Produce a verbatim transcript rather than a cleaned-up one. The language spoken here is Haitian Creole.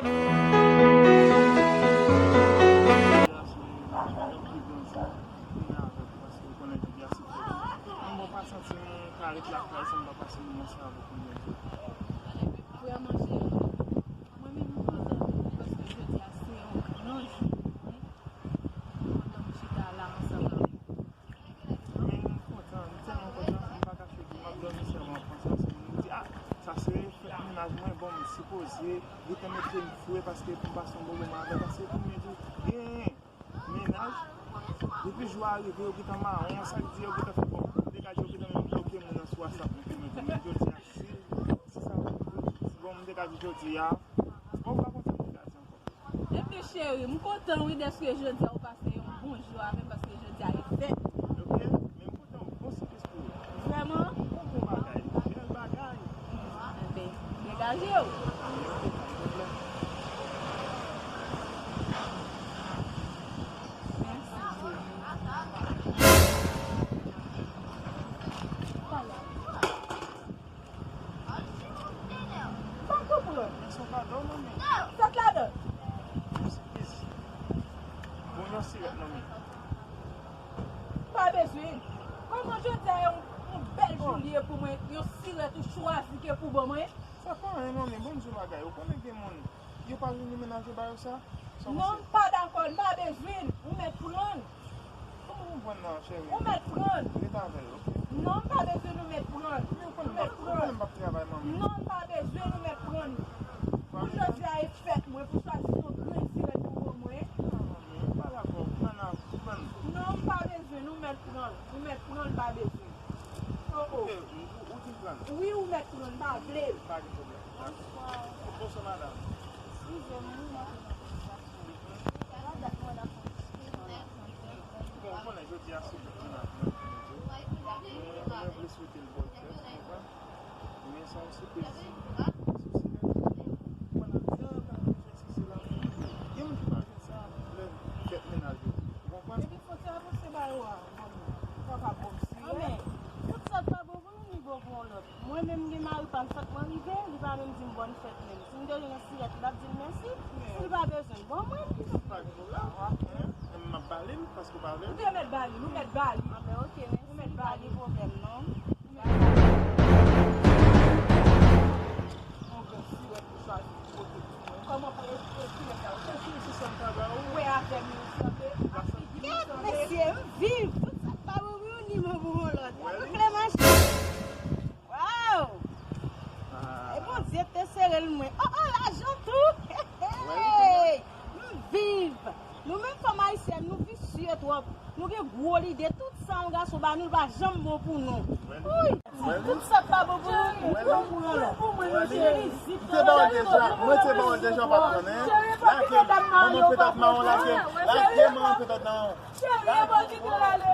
Mwen pa santi m ka ret lakay san m pa pase moman sa avèk ou, Bondye. Vrèman, cheri, mwen menm, m kontan, paske jodi a se yon gran jou pou mwen. M kontan m chita la ansanm avè w. Men m kontan, m tèlman kontan, m pa kache di m ap dòmi sèlman ap panse, paske m di, a, sa se fèt mennaj mwen, bon, m sipoze gentan mete m fre, paske pou m pase yon bon moman avè l, paske pou mwen di, gen mennaj, depi jou a rive, yo gentan mawon, sa k di yo gentan fè, bon, degaje yo gentan menm bloke moun nan sou WhatsApp, men pou mwen di, men jodi a, si, si sa, bon, m te ka di jodi a, bon, m pa konn sa m te ka di ankò. Ebyen, cheri, m kontan, wi, dèske jodi a ou pase yon bon jou avè m, paske jodi a e fèt. Ok, men m kontan, bon sipriz pou ou. Vrèman? Bon, bon bagay, bèl bagay. Ebyen, degaje w. Ok, pa gen pwoblèm. Mèsi, cheri. M pa konprann. Men se yon kado, manmi. Sa k ladan? Yon siplis. Bon, yon sirèt, manmi. Pa bezwen. Kòman jodi a yon, yon bèl jou li ye pou mwen, yon sirèt ou chwazi ke pou ban mwen? Sa pa anyen, manmi. Bon, di yon bagay. Ou konnen gen moun, yo pa jwenn yon mennaj yo ba yo sa? Sa w panse? Non, m pa dakò, m pa bezwen l. Ou mèt pran l. Ou konprann nan, cheri? Ou mèt pran l. Ret avè l, ok? Non, m pa bezwen l, ou mèt pran l. Men ou konnen m p ap, ou konnen m p ap travay, manmi. Non, m pa bezwen l, ou mèt pran l. Pou jodi a e fèt mwen, pou chwazi yon grenn sirèt pou ban mwen. Non, manmi, m pa dakò. Pran nan, pran l. Non, m pa bezwen l, ou mèt pran l. Ou mèt pran l, m pa bezwen l. Oh, oh. Ok, ou, ou di m pran l? Wi, ou mèt pran l, m pa vle l. Pa gen pwoblèm. Bonswa. Bonswa, madanm. Eskize m, wi, m antre nan konvèsasyon. Sa dat mwen ap fè yon ti pale. Bon, ou konnen jodi a se fèt mennaj mwen, mwen vle swete l bòn fèt, ou konprann? Men sa yon sipriz. Sou sirèt. Vwala, sa yo ka bezwen si se la. Gen moun ki pa jwenn sa lè fèt mennaj yo. Ou konprann? Epi fò ti avanse ba yo a, ban m. Ou pa ka ban m sirèt. Anben, tout sa k pa bon pou nou, li bon pou yon lòt. Mwen menm, gen mari pa m, fèt mwen rive, li pa menm di m bòn fèt menm. Si m te jwenn yon sirèt, li t ap di m mèsi. Si l pa bezwen l, ban mwen l. Pa gen pwoblèm. Hein? M ap ba li l, paske w pa vle l. Ou te mèt ba li l, ou mèt ba li. Anben, ok, mèsi. Ou mèt ba li. Pa gen pwoblèm, non. Yon grenn sirèt ou chwazi pou pote pou mwen. Kòman pou e, e sirèt la? Se sirèt ki sanble avè w. Ou wè avè m, li sanble. Ak figi m, li sanble. Mesye, m viv. Tout sa k pa bon pou youn, li bon pou yon lòt. Ou klè, mache. Waw! Ah. E Bondye te sere l mwen. Oh, oh, lajan tou! Hey! M viv! Nou menm fanm ayisyèn, nou visye twòp. Nou gen gwo lide. Tout sa yon gason ba nou, l pa janm bon pou nou. Wi! Tout sa k pa bon pou nou, bon pou yon lòt. Mwen te ba w deja, mwen te ba w deja, w pa t konnen. Lage m, manman petòt mawon, lage m. Lage m, manman petòt mawon. Cheri, e bò ki te ale.